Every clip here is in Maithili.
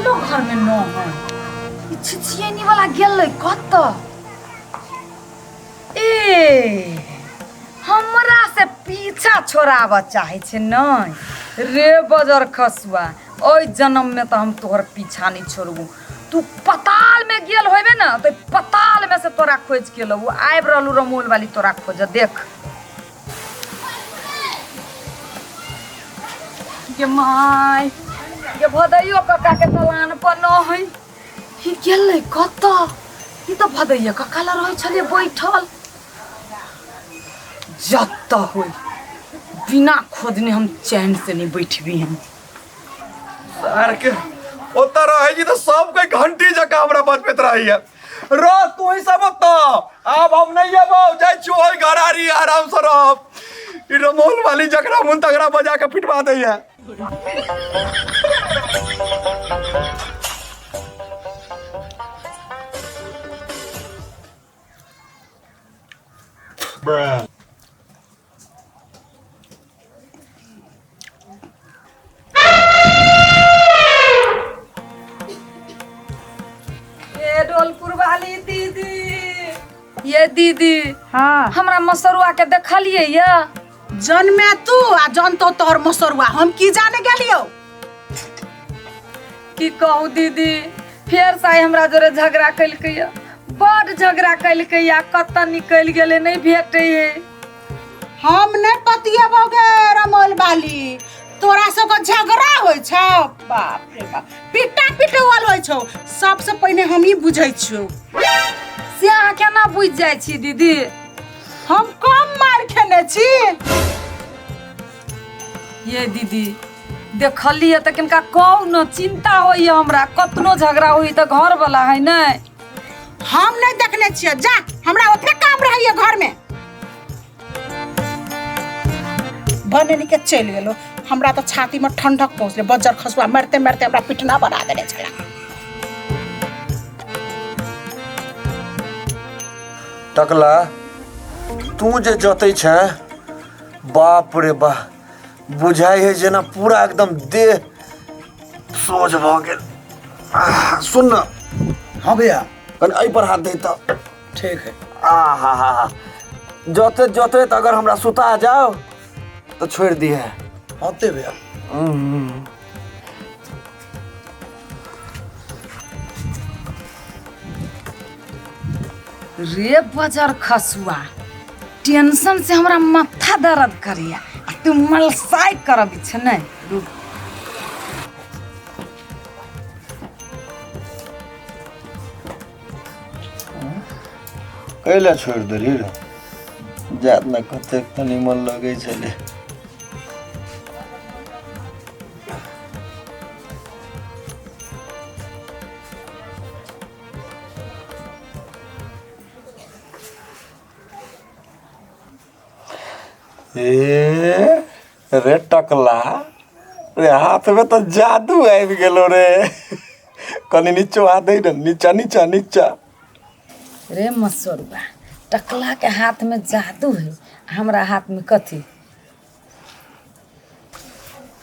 बगालो घर में न है। ई छिछियनी वाला गेलै कतऽ? ए हमरा से पीछा छोड़ाबऽ चाहै छै नहि रे बजर खसुआ, ओहि जन्म में तऽ हम तोहर पीछा नहीं छोड़बू। तू पताल में गेल होबे ना तो पताल में से तोरा खोज के लबू। आबि रहलू रमोल वाली तोरा खोज देख गे माय गे, भदैयो कक्का के दलान पर न है। ई गेलै कतऽ? ई तऽ भदैया कक्का लग रहै छलियै बैठल। जतऽ होई बिना खोजने हम चैन से नहीं बैठबी हम। सार के ओतऽ रहै छी तऽ सब कोई घंटी जकाँ हमरा बजबैत रहैया। रह तू ही सब ओतऽ, आब हम नहीं अबौ, जाइ छी ओहि घरारी, आराम से रहब। ई रमोल वाली जकरा मुन तकरा बजा के पिटवा दैया। ए ढोलपुर वाली दीदी, ये दीदी। हाँ। हमरा मसरुआ के देखलिए या? जन्मे तू आ जनतो तोहर मसरुआ, हम की जाने गेलियो। की कहू दीदी, फेर से आइ हमरा जोरे झगड़ा केलकै या, बड झगड़ा केलकै या, कतऽ निकलि गेलै नहि भेटै है। हम नहि पतियेबो गे रमोल बाली, तोरा सबके झगड़ा होइ छौ। बाप रे बाप, पिट्टा पिटौअल होइ छौ। सबसे पहिने हम ही बुझै छियौ। से अहाँ केना बुझि जाइ छी दीदी? हम कम मार खेने छी। ये दीदी देखलियै तऽ किनका कहू न, चिंता होइए हमरा, कतनो झगड़ा होई तऽ घर वाला है नहि। हम नहीं देखने छियै, जा, हमरा ओतने काम रहैए घर में। बनेनी के चलि गेलो, हमरा तऽ छाती में ठंडक पहुँचले। बज्जर खसुआ मारते मारते हमरा पिटना बना देने छला। टकला तू जे जतै छै, बाप रे बा, बुझाइ है जेना पूरा एकदम देह सोझ भऽ गेल। आह, सुन न। हाँ भैया। कनि एहि पर हाथ दे तऽ। ठीक है। आ हा हा हा, जते जते तऽ अगर हमरा सुता जाओ तऽ छोड़ि दिहे। आते भैया। रे बजर खसुआ, टेंशन से हमरा माथा दर्द करैया आ तू मलसाइ करबी छै नहि? रुक। कैला छोड़ि देली रे? जात ने कतेक तऽ निमन लगै छलै। ए रे टकला रे, हाथ में तो जादू आबि गेलो रे। कनि नीचो हाथ दे ने, नीचा नीचा नीचा। रे मसरुआ, टकला के हाथ में जादू है, हमरा हाथ में कथी?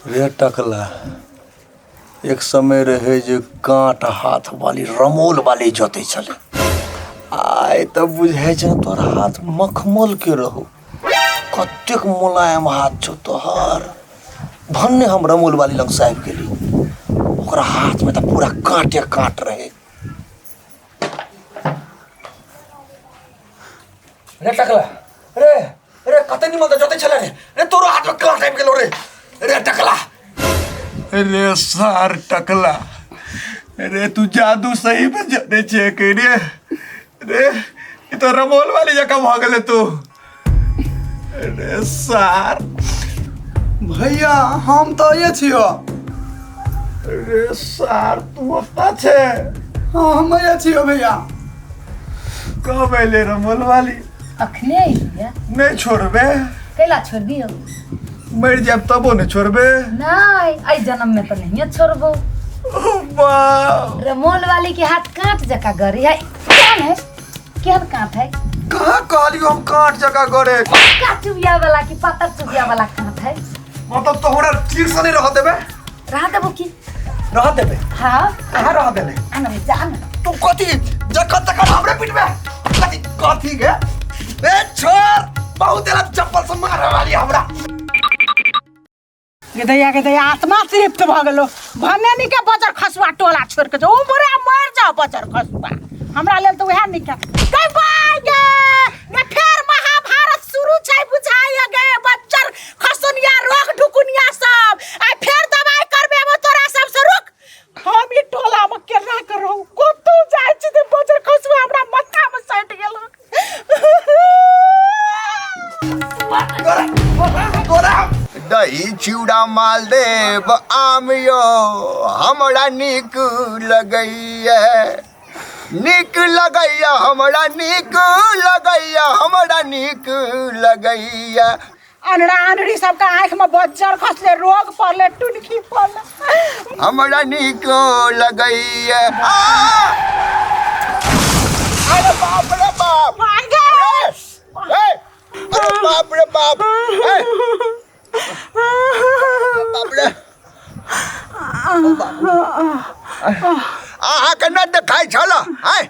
रे टकला, एक समय रहे जे काँट हाथ वाली रमोल वाली जोतै छलै, आइ तऽ बुझाइ छै तोहर हाथ मखमल के रहौ। कतेक मुलायम हाथ छौ तोहर। धन्य हम रमोल वाली लग से आबि गेली, ओकरा हाथ में तऽ पूरा काँटे काँट रहे। रे टकला रे, रे कते निमन तऽ जोतै छलै रे। रे तोरो हाथ में काँट आबि गेलो रे। रे टकला रे, सार टकला रे, तू जादू सही में जानै छियै के रे? रे ई तो रमोल वाली जकाँ भऽ गेलै तू रे सार। भैया हम तऽ ये छियो। रे सार तू ओतऽ छै? हाँ हम ये छियो भैया। कब एले रमोल वाली? अखने अयलियै। नहि छोड़बे? कैला छोड़ दियौ? मरि जायब तबो नहि छोड़बे? नहीं, एहि जन्म में तऽ नहिए छोड़बो। ओ बाप रमोल वाली के हाथ कांट जका गरी है। केहन है, केहन कांट है? कहाँ कहलियो हम कांट जका गरे? का चुबिया वाला की पातर चुबिया वाला कांट है? मतलब तोहरा ठीक से नहीं रह देबे? रह देबो की। रह देबे। हाँ। कहाँ रह देले? आना जा ना। तू कथी जखन तखन हमरे पिटबे? कथी कथी गे? ए छोड़, बहुत एला चप्पल से मारे वाली हमरा। गे दैया गे दैया, आत्मा तृप्त भऽ गेलो। भने निके बजर खसुआ टोला छोड़ के जाओ, उमरे मर जाओ बजर खसुआ, हमरा लेल तऽ वएह निके। गे बाय गे ने, फेर महाभारत शुरू छै बुझाइ गे। बच्चर खसुनिया रोग ढुकुनिया सब आ फेर दवाई करबेबो तोरा सब से। रुक, हम ई टोला में केना करौ? कतौ जाइ छी तऽ बजर खसुआ हमरा माथा में सटि गेल। तोरा दही चिवड़ा मालदेव आम यो हमरा नीक लगैया, नीक लगैया हमरा, नीक लगैया हमरा, नीक लगैया। अनरा अनरी सबके आँखि में बज्जर खसले, रोग पड़ले, टुनकी पड़ले। हमरा नीक लगैया। आ! अरे बाप रे बाप, मार गे। ए, अरे बाप रे बाप, ए, बाप रे, अहाँके नहि देखाइ छल? आय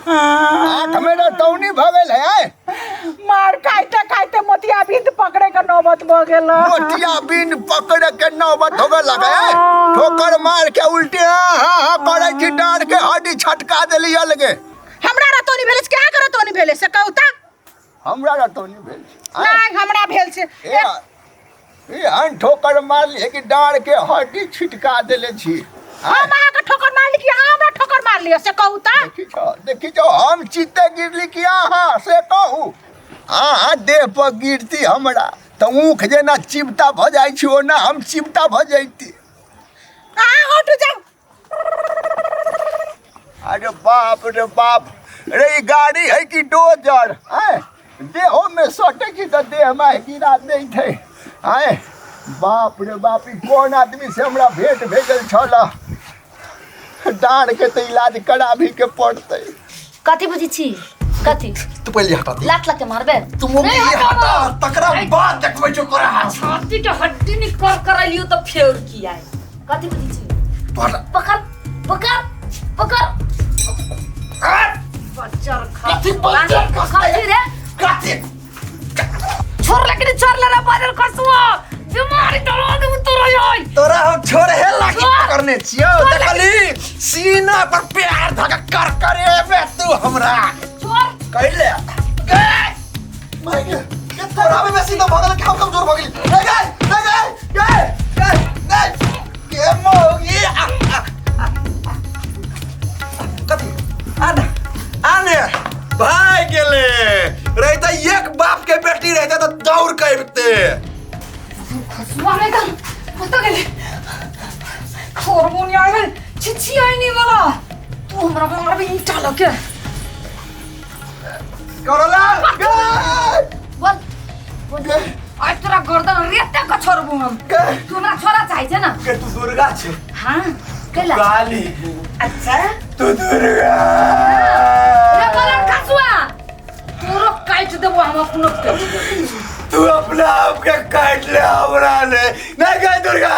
आँख में रतौनी भऽ गेल है। आय मार खाइते खाइते मोतियाबिंद पकड़े के नौबत भऽ गेल। मोतियाबिंद पकड़े के नौबत हो गेल है। ठोकर मार के उल्टी हाँ हाँ हाँ करै छी, डाँड़ के हड्डी छटका देली अलगे। हमरा रतौनी भेलै से अहाँके रतौनी भेलै से कहू तऽ? हमरा रतौनी भेल छै। नहि, हमरा भेल छै। एहन ठोकर मारली कि डाँड़ के हड्डी छिटका देले छी। हम अहाँके ठोकर मारली कि अहाँ हमरा ठोकर मारलियै से कहू तऽ? देखी छौ, देखी छौ, हम चित्ते गिरली कि अहाँ से कहू? अहाँ देह पर गिरती हमरा तऽ ऊख जेना चिपटा भऽ जाइ छी ओना हम चिपटा भऽ जैती। अहाँ हटू, जाउ। अरे बाप रे बाप रे, ई गाड़ी है कि डोजर? आय देहो में सटे छी तऽ देह में गिरा दै छै। आय बाप रे बाप, ई कोन आदमी से हमरा भेंट भेजल छल? डाँड़ के तऽ इलाज कराबी के पड़तै। कथी बुझै छी कथी? तू पहिले हटा दे। लात लात के मारबे। तू मम्मी नहीं हटा, हटाबो। तकरा बाद देखबै छौ तोरा हाथ। छाती के हड्डी निकल करलियो तऽ फेर की आय? कथी बुझै छी? तू हटा। पकड़ पकड़ पकड़। बच्चर। कथी बच्चर खसुआ? कथी रे? कथी? छोड़, लेकिन छोड़ ले रे बजर खसुआ, बीमारी डरा दे तोरा यार। तोरा हम छोड़े लागी छोड़। पकड़ने छियौ। देखली सीना पर प्यार धक कर करेबे तू हमरा। छोड़। कैले गे माय गे, के तोरा में बेसी तो भगल, हम कमजोर भऽ गेली। गे गे गे गे गे गे के मोगी आ, आ, आ, कथी? आने आने भाग गेले रहता। एक बाप के बेटी रहता तो दौड़ के अबिते। खसुआ रे गल कतऽ गेलै? खरबोनी आ गेल छिछि आइनी वाला। तू हमरा मारबे ईंटा लके? करला गे। बोल। गे। आज तोरा गर्दन रेते के छोड़बू हम। गे। तू हमरा छोड़ा चाहै छै ना? गे, तू दुर्गा छे। हाँ, कैला? काली। अच्छा। तू दुर्गा। रे बोलन खसुआ, तोरो काटि देबो हम, अपनो काटि देबो। तू अपना आप के काट ले, हमरा ने नहीं। गए दुर्गा।